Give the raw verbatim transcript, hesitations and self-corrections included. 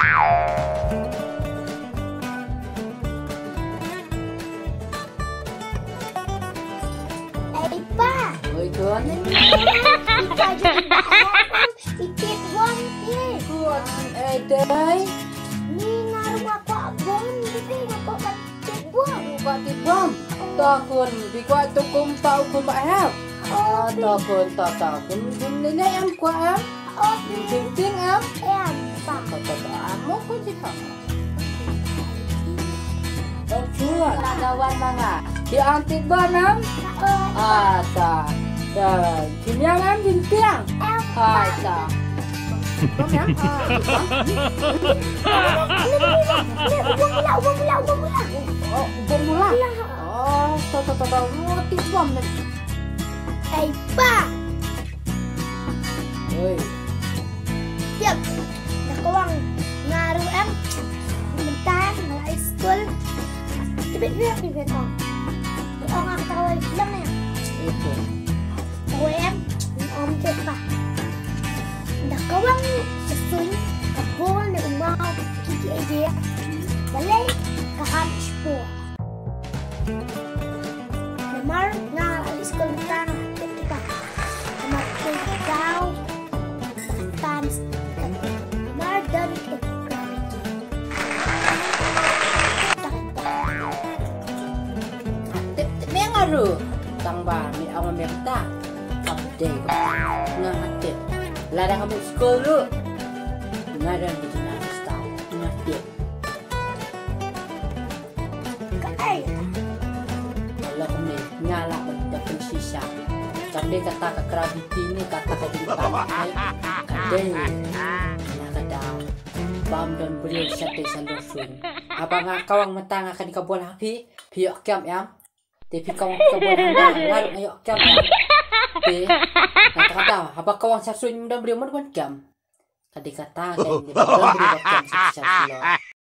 Ei pa. Oi khun. Ika ju ba. Iti bom ni. Khun, ei dei. Ni nga ruh nga kwah bom ni, nga kwah ban tip bom. Kwah tip bom. To khun, phi kwah tu kum pa u khun ba help. Oh, to khun, to to khun. Khun ni ne em kwah em. Oh, ting ting em. Em pa. To to to. Amo khun si pa. Tua na wan ma nga. Di anti ba nam? Ah, ta. Ta. Kini yang am din tiang. Hai ta. Bom yang? Ah, bom. Bom mula, bom mula, bom mula. Oh, bom mula. Oh, ta ta ta ta. Oh, ti bom ni. Ei pa. Oi. Tiap. Dah kawang ngaru em. Bentar, mulai school. Tibet ni aku ben ong. Ong aku tahu bilang ya. Itu. Tahu em. Ong tu pa. Dah kawang sesuai. Kabul ni umau. Kiki aja. Balai. Kaham sepuluh. Namar nga la skul tang tip kita. Namar kita tahu tan. Namar dan kita. Tip tip me nga ruh. Tang ba mi awam me ta. Update. Nga tip. Lada ka mut skul ruh. Nga dan kita na stau. Nga tip. Kaei. Lok ni nga la da pynshisha. Ka dei kata ka gravity ni kata ka jingpang. Ka dei na ka daw bam don briew sha dei sha losung. Haba nga kawang mynta nga kane ka bol ha phi, phi ïoh kem em. Te phi kawang ka bol ha nga, nga ruh nga ïoh kem em. Te kata ka daw haba kawang sha suiñ don briew mut ban kem. Ka dei kata ka dei ba kem sha sha sha.